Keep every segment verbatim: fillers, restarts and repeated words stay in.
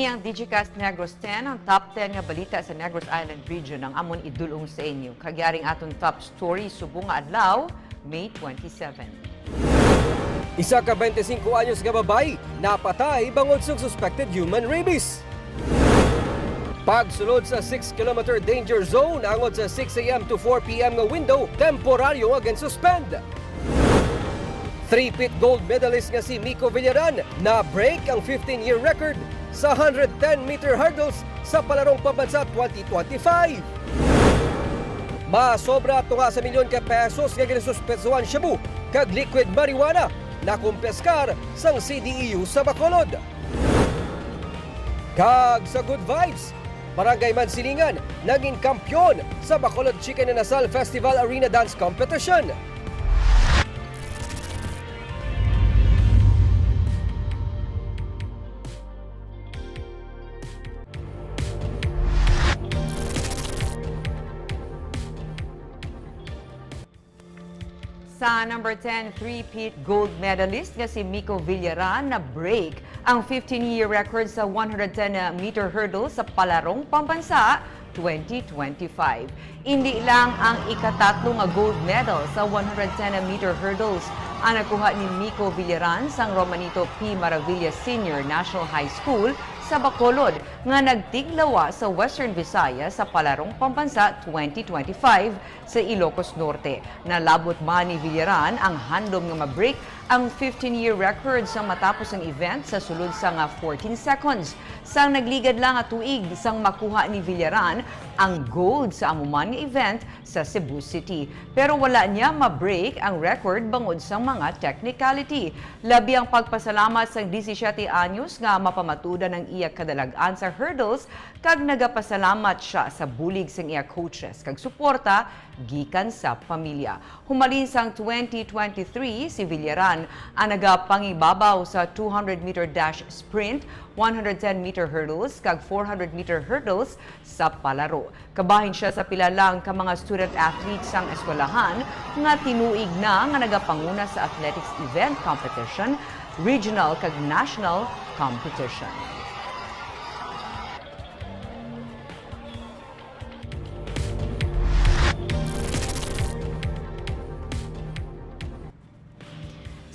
Ang Digicast Negros ten, ang top ten nga balita sa Negros Island Region ang amon idulong sa inyo. Kag yari ang aton top story subong nga adlaw, May twenty-seven. Isa ka twenty-five anyos nga babayi napatay bangod sa suspected human rabies. Pagsulod sa six kilometer danger zone angot sa six a m to four p m nga window, temporaryo nga gin-suspend. Three-peat gold medalist nga si Miko Villaran na-break ang fifteen-year record sa hundred ten meter hurdles sa Palarong Pambansa twenty twenty-five. Masobra tunga sa milyon ka pesos nga ginasuspetsuhan shabu kag liquid marijuana nakumpiskar sang C D E U sa Bacolod. Kag sa Good Vibes, Barangay Mansilingan naging kampiyon sa Bacolod Chicken and Asal Festival Arena Dance Competition. Sa number ten, three-peat gold medalist nga si Miko Villaran na-break ang fifteen-year record sa one hundred ten meter hurdle sa Palarong Pambansa twenty twenty-five. Indi lang ang ikatatlo nga gold medal sa one hundred ten meter hurdles ang nakuha ni Miko Villaran sang Romanito P. Maravilla Senior National High School sa Bacolod, nga nagtiglawa sa Western Visayas sa Palarong Pambansa twenty twenty-five sa Ilocos Norte. Nalabot man ni Villaran ang handom nga ma-break ang fifteen-year record sang matapos ang event sa sulod sang fourteen seconds. Sang nagligad lang nga tuig sang makuha ni Villaran ang gold sa amo man nga event sa Cebu City. Pero wala niya ma-break ang record bangod sang mga technicality. Labi ang pagpasalamat sang disisiete anyos nga mapamatudan ang iya kadalag-an sa hurdles, kag nagapasalamat sia sa bulig sang iya coaches kag suporta gikan sa pamilya. Humalin sang twenty twenty-three, si Villaran ang nagapangibabaw sa two hundred meter dash sprint, one hundred ten meter hurdles, kag four hundred meter hurdles sa palaro. Kabahin sia sa pila lang ka mga student athletes sang eskwelahan nga tinuig na nga nagapanguna sa athletics event competition, regional kag national competition.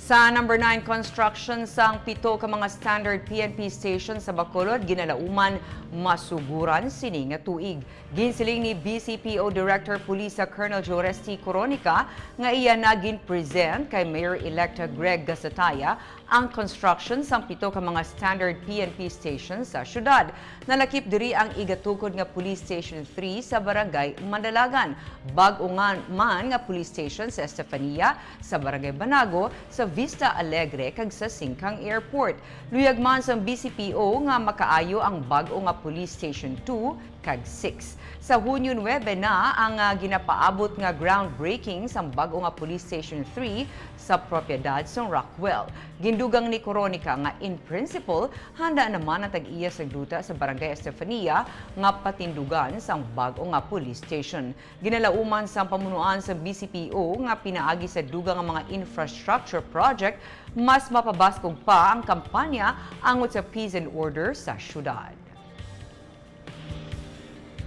Sa number nine, construction sang pito ka mga standard P N P station sa Bacolod ginalauman masuguran sini nga tuig. Ginsiling ni B C P O Director Pulisa Colonel Joresty Coronica nga iya na gin-present kay Mayor-elect Greg Gasataya ang construction sang pito ka mga standard P N P station sa syudad. Nalakip diri ang igatukod nga Police Station three sa Barangay Mandalagan, bag-o nga man nga police station sa Estefania, sa Barangay Banago, sa Vista Alegre, kag sa Singcang Airport. Luyag man sang B C P O nga makaayo ang bag-o nga Police Station two kag six. Sa Hunyo nuebe na ang, ah, ginapaabot nga groundbreaking sang bag-o nga Police Station three sa propiedad sang Rockwell. Gindugang ni Coronica nga in principle, handa naman ang tag-iya sang duta sa Barangay Estefania nga patindugan sang bag-o nga police station. Ginalauman sang pamunuan sang B C P O nga pinaagi sa dugang nga mga infrastructure project, mas mapabaskog pa ang kampanya angot sa peace and order sa syudad.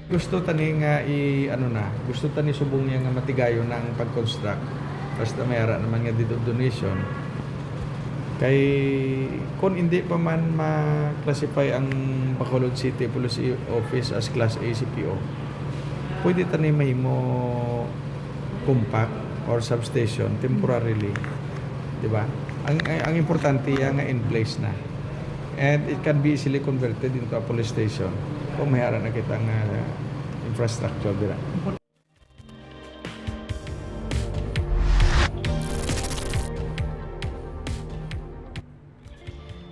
Gusto tani nga i-, ano na, gusto tani subong niya nga matigayon na ang pag-construct. Basta may ara naman nga deed of donation. Kay, kung hindi pa man ma-classify ang Bacolod City Police Office as Class A C P O, pwede tani mahimo compact or substation temporarily. Di ba? Ang, ang, ang importante, yan nga in place na. And it can be easily converted into a police station kung may ara na kita nga infrastructure dira.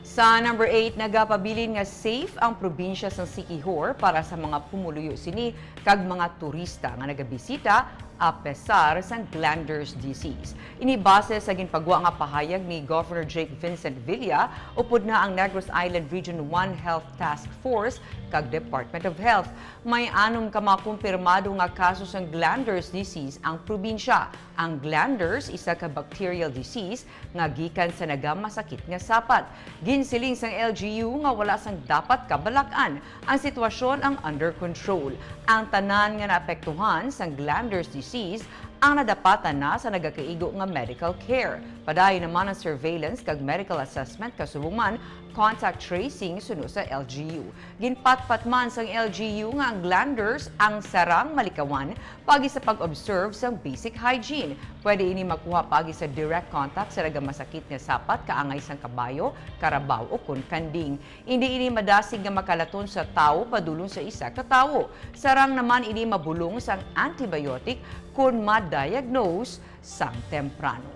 Sa number eight, nagapabilin nga safe ang probinsya sang Siquijor para sa mga pumuluyo sini kag mga turista nga nagabisita a pesar sang glanders disease. Ini base sa ginpagwa nga pahayag ni Governor Jake Vincent Villa upod na ang Negros Island Region one Health Task Force kag Department of Health. May anom ka mga kumpirmado nga kaso sang glanders disease ang probinsya. Ang glanders, isa ka bacterial disease nga gikan sa nagamasakit nga sapat. Ginsiling sang L G U nga wala sang dapat kabalak-an. Ang sitwasyon ang under control. Ang tanan nga naapektuhan sang glanders disease ang nadapatan na sa nagakaigo nga medical care. Padayon naman ang surveillance kag medical assessment, kasubong man contact tracing suno sa L G U. Ginpatpat man sang L G U nga ang glanders ang sarang malikawan paagi sa pag-observe sang basic hygiene. Pwede ini makuha paagi sa direct contact sa nagamasakit nga sapat, kaangay sang kabayo, karabaw, ukon kanding. Indi ini madasig nga makalaton sa tawo padulong sa isa ka tawo. Sarang naman ini mabulong sang antibiotic kon ma-diagnose sang temprano.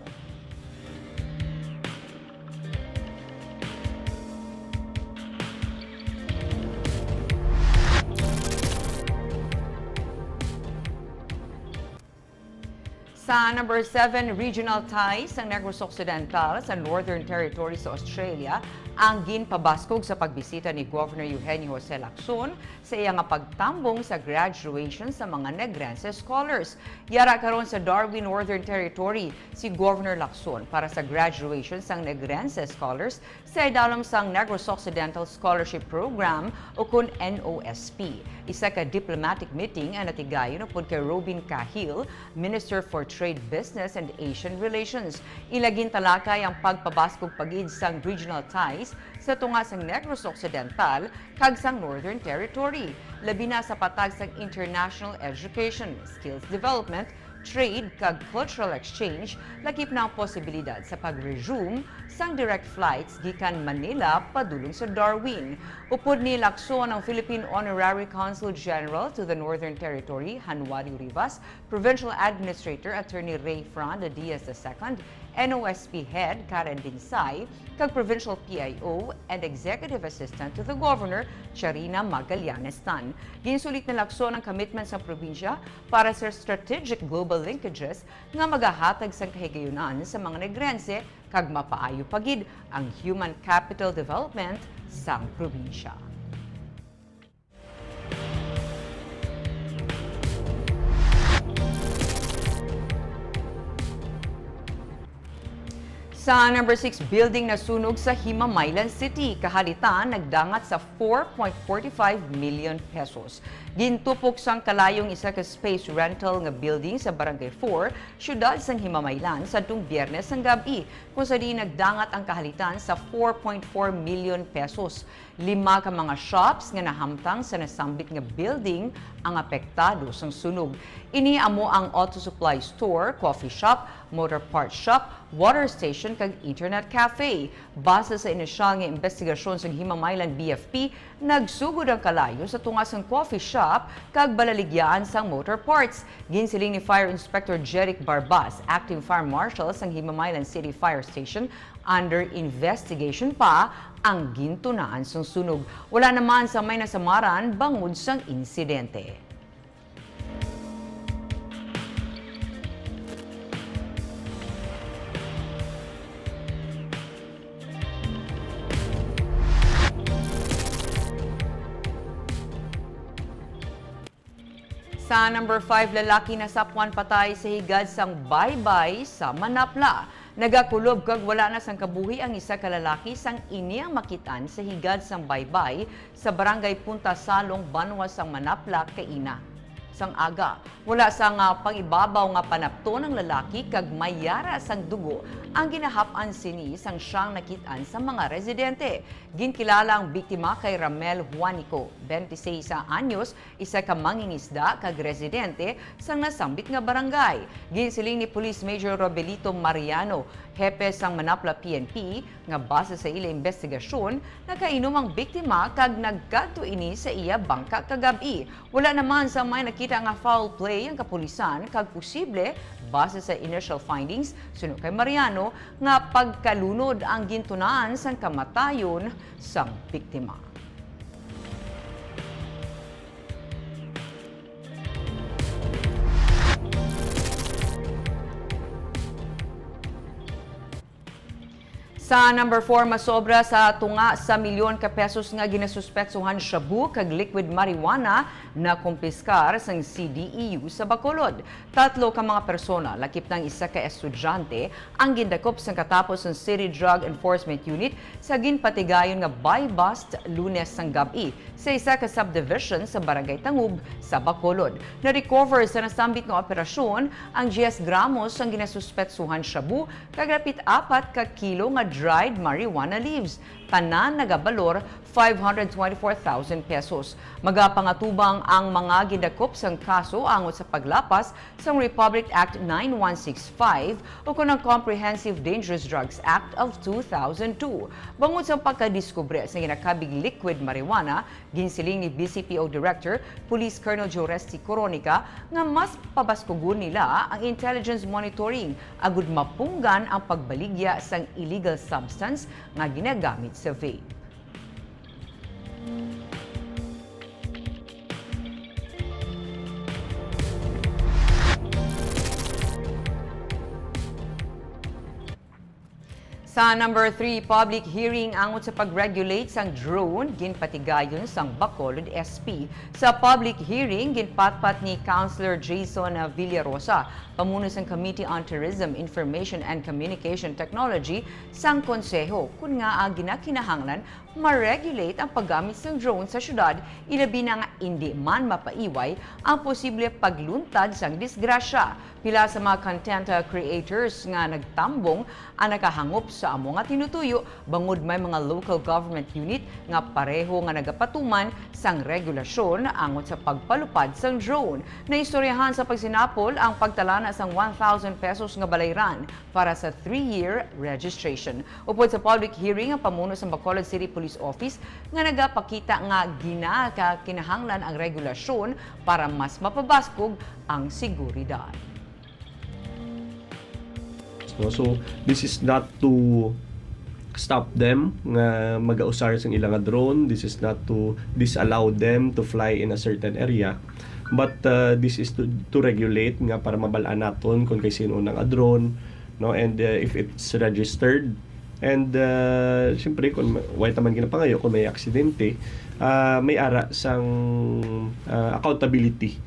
Sa number seven, regional ties ang Negros Occidental sa Northern Territory sa Australia ang ginpabaskog sa pagbisita ni Governor Eugenio Jose Lacson sa iya nga pagtambong sa graduation sa mga Negrense scholars. Yara karon sa Darwin, Northern Territory, si Governor Lacson para sa graduation sang Negrense scholars sa idalom sang Negros Occidental Scholarship Program, ukon N O S P. Isa ka diplomatic meeting ang natigayon upod kay Robin Cahill, Minister for Trade, Business, and Asian Relations. Ila gintalakay ang pagpabaskog pa gid sang regional ties sa tunga sang Negros Occidental kag sang Northern Territory, labi na sa patag sang international education, skills development, trade, kag cultural exchange, lakip na ang posibilidad sa pag-resume sang direct flights gikan Manila padulong sa Darwin. Upod ni Lacson ang Philippine Honorary Consul General to the Northern Territory, Januario Rivas, Provincial Administrator Attorney Rey Fran de Diaz the second, N O S P Head Karen Dinsay, kag Provincial P I O and Executive Assistant to the Governor, Charina Magallanes Tan. Ginsulit ni Lacson ang commitment sang probinsya para sa strategic global linkages nga magahatag sang kahigayunan sa mga Negrense kag mapaayo pa gid ang human capital development sang probinsya. Sa number six, building nasunog sa Himamaylan City, kahalitan nagdangat sa four point forty five million pesos. Gintupok sang kalayong isa ka space rental nga building sa Barangay four, siyudad sang Himamaylan, sadtong Biyernes sang gab-i, kung sa diin nagdangat ang kahalitan sa four point four million pesos. Lima ka mga shops nga nahamtang sa nasambit nga building ang apektado sang sunog. Ini amo ang auto supply store, coffee shop, motor parts shop, water station, kag internet cafe. Base sa inisyal nga imbestigasyon sang Himamaylan B F P, nagsugod ang kalayo sa tunga sang coffee shop kag balaligyaan sang motor parts. Ginsiling ni Fire Inspector Jeric Barbas, Acting Fire Marshal sang Himamaylan City Fire Station, under investigation pa ang gintunaan sang sunog. Wala naman sa may nasamaran bangod sang insidente. Sa number five, lalaki nasapwan patay sa higad sang baybay sa Manapla. Nagakulob kag wala na sang kabuhi ang isa ka lalaki sang ini ang makit-an sa higad sang baybay sa Barangay Punta Salong, banwa sang Manapla, kaina sang aga. Wala sang, ah, pangibabaw nga panapton ang lalaki kag may yara sang dugo ang ginahap-an sini sang siyang nakit-an sa mga residente. Ginkilala ang biktima kay Ramel Juanico, twenty-seis anyos, isa ka mangingisda kag residente sang nasambit nga barangay. Ginsiling ni Police Major Robelito Mariano, hepe sang Manapla P N P, nga base sa ila imbestigasyon, nakainom ang biktima kag nagkadto ini sa iya bangka kagab-i. Wala naman sa may nakita nga foul play ang kapulisan kag posible, base sa initial findings, suno kay Mariano, nga pagkalunod ang gintunaan sang kamatayon sang biktima. Sa number four, masobra sa tunga sa milyon ka pesos nga ginasuspetsuhan shabu kag liquid marijuana na kumpiskar sang C D E U sa Bacolod. Tatlo ka mga persona, lakip na ang isa ka estudyante, ang gindakop sang katapos sang City Drug Enforcement Unit sa ginpatigayon nga buy-bust Lunes sang gab-i sa isa ka subdivision sa Barangay Tangub sa Bacolod. Na-recover sa nasambit nga operasyon ang diyes gramos sang ginasuspetsuhan shabu kag dapit apat ka kilo nga dried marijuana leaves. Tanan nagabalor five hundred twenty-four thousand pesos. Magapangatubang ang mga gindakop sang kaso angot sa paglapas sang Republic Act nine one six five ukon ang Comprehensive Dangerous Drugs Act of two thousand two. Bangod sa pagkadiskubre sa ginakabig liquid marijuana, ginsiling ni B C P O Director Police Colonel Joresty Coronica nga mas pabaskugon nila ang intelligence monitoring agud mapunggan ang pagbaligya sang illegal substance nga ginagamit sa vape. Sa number three, public hearing angot sa pag-regulate sang drone, ginpatigayon sang Bacolod S P. Sa public hearing, ginpatpat ni Councilor Jason Villarosa, pamuno sang Committee on Tourism, Information and Communication Technology sang Konseho, kun ngaa ginakinahanglan ma-regulate ang paggamit sang drone sa syudad, ilabi na nga indi man mapaiway ang posible pagluntad sang disgrasya. Pila sa mga content, uh, creators nga nagtambong ang nakahangop sa amo nga tinutuyo, bangod may mga local government unit nga pareho nga nagapatuman sang regulasyon angot sa pagpalupad sang drone. Naistoryahan sa pagsinapol ang pagtalana sang one thousand pesos nga balayran para sa three-year registration. Upod sa public hearing ang pamuno sang Bacolod City Police Office nga nagapakita nga ginakakinahanglan ang regulasyon para mas mapabaskog ang seguridad. No? So, this is not to stop them nga mag-usar sang ila nga drone. This is not to disallow them to fly in a certain area. But uh, this is to, to regulate nga para mabal-an naton kung kay sino na nga drone, no? And uh, if it's registered. And uh, siyempre, kung ma- way taman ginapangayo, kung may aksidente, uh, may ara sang uh, accountability.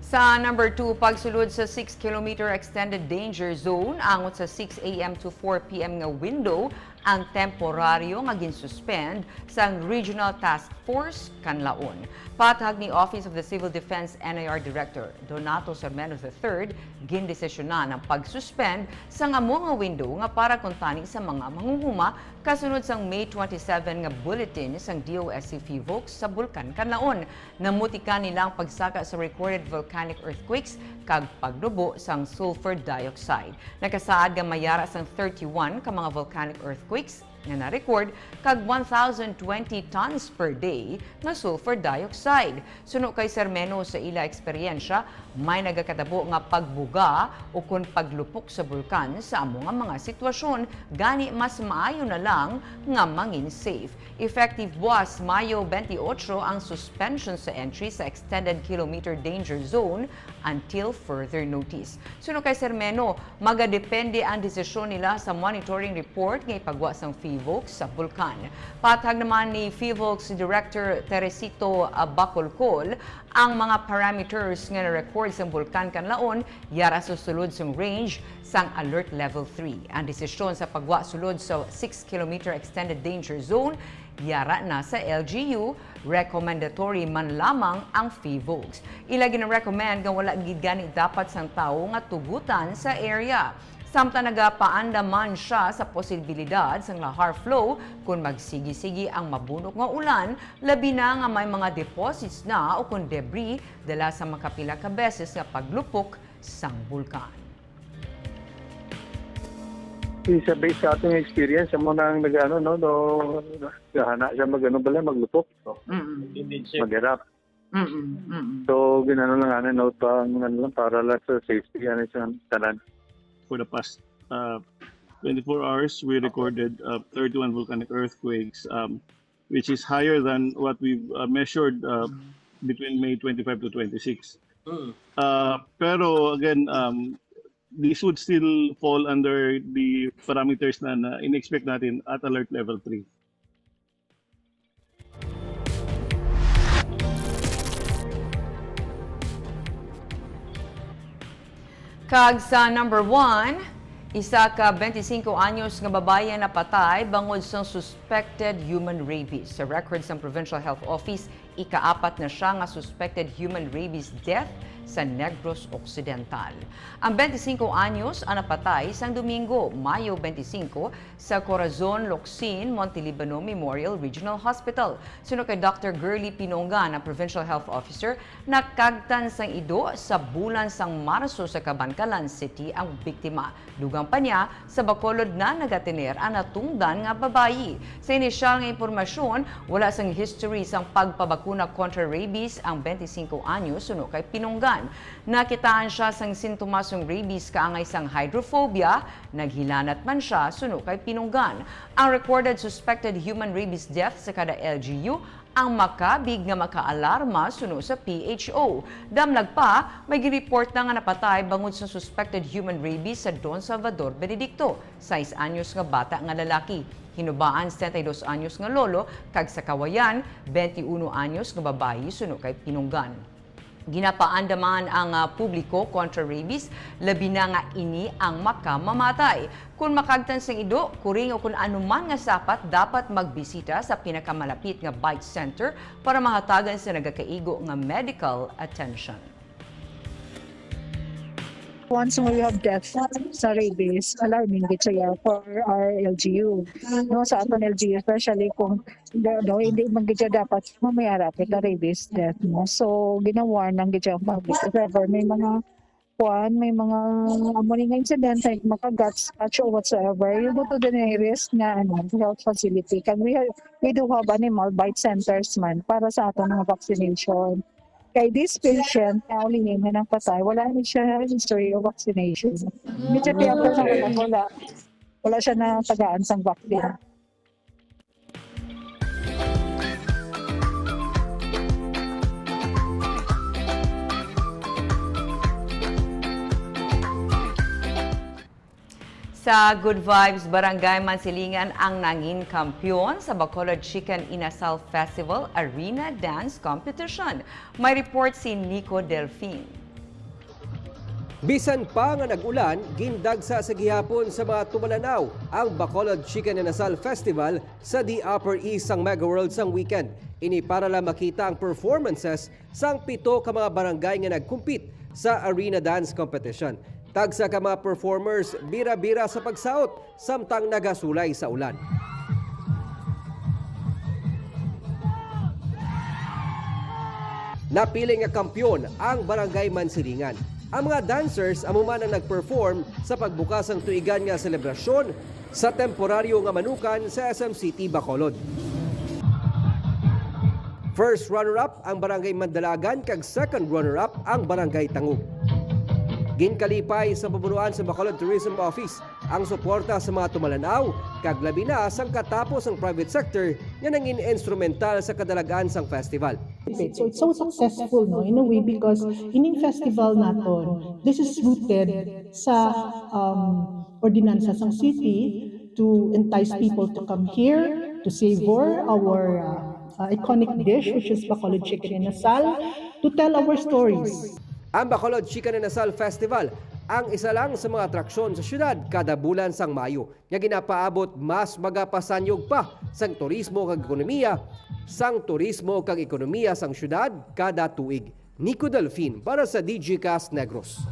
Sa number two, pagsulod sa six kilometer extended danger zone angot sa six a m to four p m nga window ang temporaryo nga ginsuspend sang Regional Task Force Kanlaon. Patag ni Office of the Civil Defense N I R Director Donato Sermeno the third, gindesisyonan ang pag-suspend sang amo nga window nga para kuntani sa mga manghuhuma kasunod sang May twenty-seven nga bulletin sang D O S C PHIVOLCS sa Bulkan Kanlaon. Namutikan nila ang pagsaka sa recorded volcanic earthquakes kag pagnubo sang sulfur dioxide. Nakasaad nga may ara sang thirty-one ka mga volcanic earthquakes nga na-record kag one thousand twenty tons per day nga sulfur dioxide. Suno kay Sermeno, sa ila eksperyensya, may nagakatabo nga pagbuga ukon paglupok sa bulkan sa amo nga mga sitwasyon, gani mas maayo na lang nga mangin safe. Effective buas Mayo twenty-eight ang suspension sa entry sa extended kilometer danger zone until further notice. Suno kay Sermeno, magadepende ang desisyon nila sa monitoring report nga ipagwa sang PHIVOLCS sa bulkan. Patag naman ni PHIVOLCS Director Teresito Bacolcol, ang mga parameters nga na-record sang Bulkan Kanlaon yara sa sulod sang range sang Alert Level three. Ang desisyon sa pagwa sulod sa six kilometer extended danger zone yara na sa L G U, recommendatory man lamang ang PHIVOLCS. Ila gina-recommend nga wala gid gani dapat sang tawo nga tugutan sa area. Samtang nagapaandam man siya sa posibilidad sang lahar flow kon magsigi-sigi ang mabunok nga ulan, labi na nga may mga deposits na ukon debris dala sa makapila ka beses nga paglupok sang bulkan. Isa based sa ating experience, amo na ang nag-ano, no, no, gahana siya mag-ano bala, maglupok, Mm. mag-erupt. Mm. Mm. So, ginano lang ano, no, pang, ano lang, para lang sa safety, ano, sa tanan. For the past uh, twenty-four hours, we recorded uh, thirty-one volcanic earthquakes, um, which is higher than what we've uh, measured uh, between May twenty-five to twenty-six. Mm. Uh, pero again, um, this would still fall under the parameters na, na in-expect natin at alert level three. Kag sa number one, isa ka twenty-cinco anyos nga babayi ang napatay bangod sa suspected human rabies. Sa record sang Provincial Health Office, ikaapat na siya nga suspected human rabies death sa Negros Occidental. Ang twenty-cinco anyos ang napatay sang Domingo, Mayo twenty-cinco, sa Corazon Locsin, Montelibano Memorial Regional Hospital. Suno kay Doctor Girly Pinongan, ang Provincial Health Officer, nakagtan sang ido sa bulan sang Marso sa Kabankalan City ang biktima. Dugang pa niya, sa Bacolod na nagatener ang natungdan nga babayi. Sa inisyal nga impormasyon, wala sang history sang pagpabakuna kontra rabies ang twenty-cinco anyos suno kay Pinongan. Nakitaan siya sang sintomas sang rabies kaangay sang hydrophobia, naghilanat man siya suno kay Pinongan. Ang recorded suspected human rabies death sa kada L G U ang makabig nga makaalarma suno sa P H O. Damlag pa, may ginreport na nga napatay bangod sa suspected human rabies sa Don Salvador Benedicto, sais anyos nga bata nga lalaki, hinubaan setenta y dos anyos nga lolo, kag sa Kawayan, twenty-uno anyos nga babayi suno kay Pinunggan. Ginapaandaman ang, ah, publiko kontra rabies, labi na nga ini ang makamamatay. Kon makagtan sang ido, kuring o kon anuman nga sapat, dapat magbisita sa pinakamalapit nga bite center para mahatagan sa nagakaigo nga medical attention. Once we have death sa rabies, alarming gid siya for our L G U. No, sa aton L G U, especially kung daw, daw hindi man gid siya dapat mo may arapit na rabies death mo. So, ginawarn lang gid siya ang public. If ever may mga kuan, may mga amo ni nga incident, like makagat, scratch or whatsoever, you go to the nearest nga ano, health facility. Kag we have, we do have animal bite centers man para sa aton mga vaccination. Kay this patient na uli nga nagpatay, wala ni siya history of vaccination. Medyo tiyapo na wala, wala. Wala siya na tagaan sang vaccine. Sa Good Vibes Barangay Mansilingan ang nangin kampiyon sa Bacolod Chicken Inasal Festival Arena Dance Competition. May report si Nico Delfin. Bisan pa nga nag-ulan, gindagsa sa gihapon sa mga tumalanaw ang Bacolod Chicken Inasal Festival sa The Upper East sang Mega World sang weekend. Ini para lang makita ang performances sang pito ka mga barangay nga nag-compete sa arena dance competition. Tagsa ka mga performers bira-bira sa pagsaot samtang nagasulay sa ulan. Napili nga kampiyon ang Barangay Mansilingan. Ang mga dancers amo man ang nag-perform sa pagbukas sang tuigan nga selebrasyon sa temporaryo nga manukan sa S M City, Bacolod. First runner-up ang Barangay Mandalagan kag second runner-up ang Barangay Tangub. Ginkalipay sa pamunuan sa Bacolod Tourism Office ang suporta sa mga tumalanaw kag labi na sang katapos ang private sector nga nangin instrumental sa kadalag-an sang festival. So it's so successful, no, in a way, because ining festival naton, this is rooted sa um, ordinansa sang city to entice people to come here to savor our uh, uh, iconic dish, which is Bacolod chicken inasal, to tell our stories. Ang Bacolod Chicken Inasal Festival ang isa lang sa mga atraksyon sa syudad kada bulan sang Mayo nga ginapaabot mas magapasanyog pa sang turismo kag ekonomiya, sang turismo kag ekonomiya sang syudad kada tuig. Nico Delfin para sa Digicast Negros.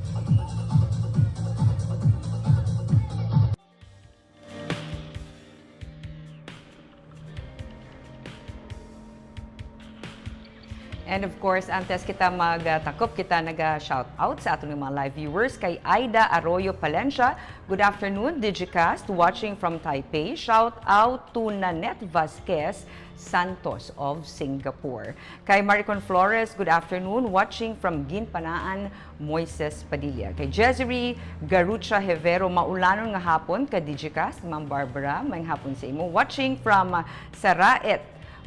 And of course, antes kita magtakop, kita naga-shout out sa aton mga live viewers kay Aida Arroyo Palencia. Good afternoon, Digicast, watching from Taipei. Shout out to Nanette Vasquez Santos of Singapore. Kay Maricon Flores, good afternoon, watching from Ginpanaan, Moises Padilla. Kay Jezri Garucha Hevero, maulanon nga hapon ka Digicast. Ma'am Barbara, maayong hapon sa imo. Watching from uh, Saraet,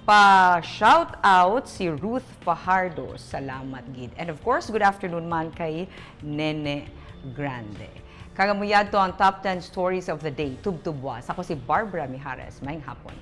Pa-shout out si Ruth Fajardo. Salamat gid. And of course, good afternoon man kay Nene Grande. Kag amo yadto ang top ten stories of the day. Tubtubwas. Ako si Barbara Mijares. Maayong hapon.